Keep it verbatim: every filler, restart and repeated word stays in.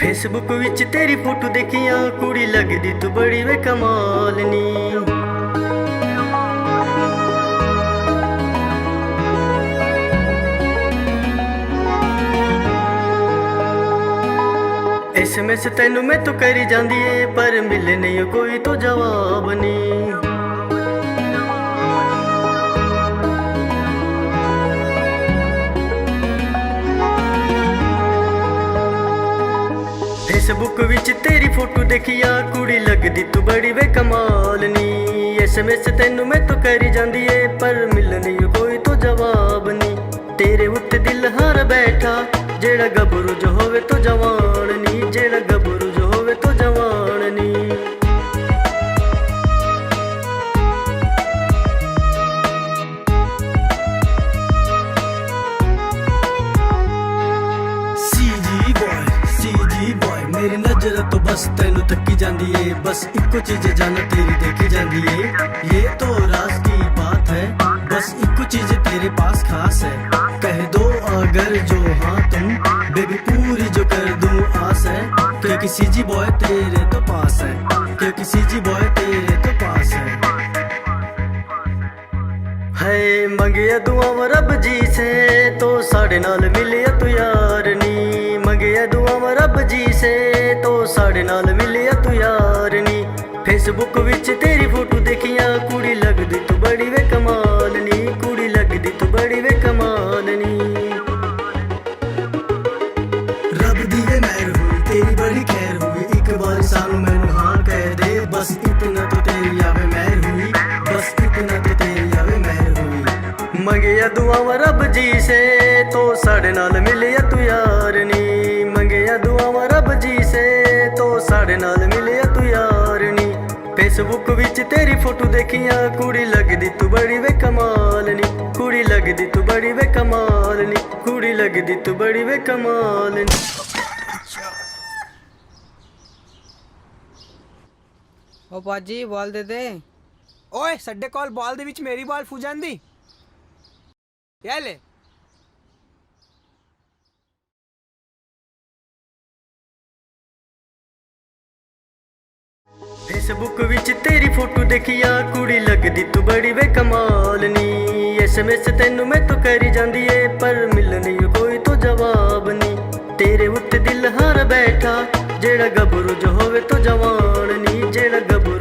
Facebook ਵਿੱਚ ਤੇਰੀ photo ਦੇਖੀਆਂ, ਕੁੜੀ ਲੱਗਦੀ ਤੂੰ ਬੜੀ ਵੇ ਕਮਾਲ ਨੀ। SMS ਤੈਨੂੰ ਮੈਂ ਤੂੰ ਕਰੀ ਜਾਂਦੀ ਏ, ਪਰ ਮਿਲੇ ਨਹੀਂ ਕੋਈ ਤੋਂ ਜਵਾਬ ਨੀ। Facebook ਵਿੱਚ ਤੇਰੀ ਫੋਟੋ ਦੇਖਿਆ, ਕੁੜੀ ਲੱਗਦੀ ਤੂੰ ਬੜੀ ਵੇ ਕਮਾਲ ਨੀ। SMS ਤੈਨੂੰ ਮੈਂ ਤੂੰ ਕਰੀ ਜਾਂਦੀ ਏ, ਪਰ ਮਿਲਣ ਨੂੰ ਕੋਈ ਤੋਂ ਜਵਾਬ ਨੀ। ਤੇਰੇ ਉੱਤੇ ਦਿਲ ਹਾਰ ਬੈਠਾ, ਜਿਹੜਾ ਗੱਭਰੂ ਜੋ ਹੋਵੇ ਤੋਂ ਜਵਾਨ ਨੀ, ਜਿਹੜਾ ਗੱਭਰੂ ਜੋ ਹੋਵੇ ਤੋਂ ਜਵਾਨ ਨੀ। CG boy, CG boy, मेरी नजर तो बस तैनू तकी जांदी ਏ। बस ਇੱਕੋ ਚੀਜ਼ ਜਾਨ ਤੇਰੀ ਦੇਖੀ ਜਾਂਦੀ ਏ। ये तो राज की बात है, बस ਇੱਕੋ ਚੀਜ਼ ਤੇਰੇ ਪਾਸ ਖਾਸ ਹੈ। कह दो अगर जो हाँ तुम, बेबी पूरी जो कर दूं आस है। क्योंकि सीजी बॉय तेरे तो पास है, क्योंकि सीजी बॉय तेरे तो पास है। ਹੈ ਮੰਗਿਆ ਦੁਆਵਾਂ ਰੱਬ ਜੀ ਸੇ, ਤੋ ਸਾਡੇ ਨਾਲ ਮਿਲਿਆ ਤੂੰ ਯਾਰ ਨੀ। ਮੰਗਿਆ ਦੁਆਵਾਂ ਰੱਬ ਜੀ ਸੇ, ਤੋ ਸਾਡੇ ਨਾਲ ਮਿਲਿਆ ਤੂੰ ਯਾਰ ਨੀ। Facebook ਵਿੱਚ ਤੇਰੀ ਫੋਟੋ ਦੇਖੀਆਂ, ਕੁੜੀ ਲੱਗਦੀ ਤੂੰ ਬੜੀ ਵੇ ਕਮਾਲ ਨੀ, ਕੁੜੀ ਲੱਗਦੀ ਤੂੰ ਬੜੀ ਵੇ ਕਮਾਲ ਨੀ। ਰੱਬ ਦੀ ਵੇ ਮਿਹਰ ਹੋਈ, ਤੇਰੀ ਬੜੀ ਖੈਰ ਹੋਈ, ਇੱਕ ਵਾਰ ਸਾਨੂੰ ਮੈਨੂੰ ਹਾਂ ਕਹਿ ਦੇ, ਬਸ ਇਤਨਾ ਤੋ ਤੇਰੀ ਆਵੇ ਮਿਹਰ ਹੋਈ, ਬਸ ਇਤਨਾ ਤੋ ਤੇਰੀ ਆਵੇ ਮਿਹਰ ਹੋਈ। ਮੰਗਿਆ ਦੁਆਵਾਂ ਰੱਬ ਜੀ ਸੇ, ਤੋ ਸਾਡੇ ਨਾਲ ਮਿਲਿਆ ਤੂੰ ਯਾਰ ਨੀ। ਮੰਗਿਆ ਦੁਆਵਾਂ ਰੱਬ ਜੀ ਸੇ, ਤੋ ਸਾਡੇ ਨਾਲ ਮਿਲਿਆ ਤੂੰ ਯਾਰ ਨੀ। Facebook ਵਿੱਚ ਤੇਰੀ ਫੋਟੋ ਦੇਖੀਆਂ, ਕੁੜੀ ਲੱਗਦੀ ਤੂੰ ਬੜੀ ਵੇ ਕਮਾਲ ਨੀ, ਕੁੜੀ ਲੱਗਦੀ ਤੂੰ ਬੜੀ ਵੇ ਕਮਾਲ ਨੀ, ਕੁੜੀ ਲੱਗਦੀ ਤੂੰ ਬੜੀ ਵੇ ਕਮਾਲ ਨੀ। ਓ ਪਾਜੀ, ਬਾਲ ਦੇ ਦੇ। ਓਏ, ਸਾਡੇ ਕੋਲ ਬਾਲ ਦੇ ਵਿੱਚ ਮੇਰੀ ਬਾਲ ਫੂ ਜਾਂਦੀ। ਇਹ ਲੈ। Facebook ਵਿੱਚ ਤੇਰੀ ਫੋਟੋ ਦੇਖਿਆ, ਕੁੜੀ ਲੱਗਦੀ ਤੂੰ ਬੜੀ ਵੇ ਕਮਾਲ ਨੀ। SMS ਤੈਨੂੰ ਮੈਂ ਤੂੰ ਕਰੀ ਜਾਂਦੀ ਏ, ਪਰ ਮਿਲਣ ਨੂੰ ਕੋਈ ਤੋਂ ਜਵਾਬ ਨੀ। ਤੇਰੇ ਉੱਤੇ ਦਿਲ ਹਾਰ ਬੈਠਾ, ਜਿਹੜਾ ਗੱਭਰੂ ਜੋ ਹੋਵੇ ਤੋਂ ਜਵਾਨ ਨੀ, ਜਿਹੜਾ ਗੱਭਰੂ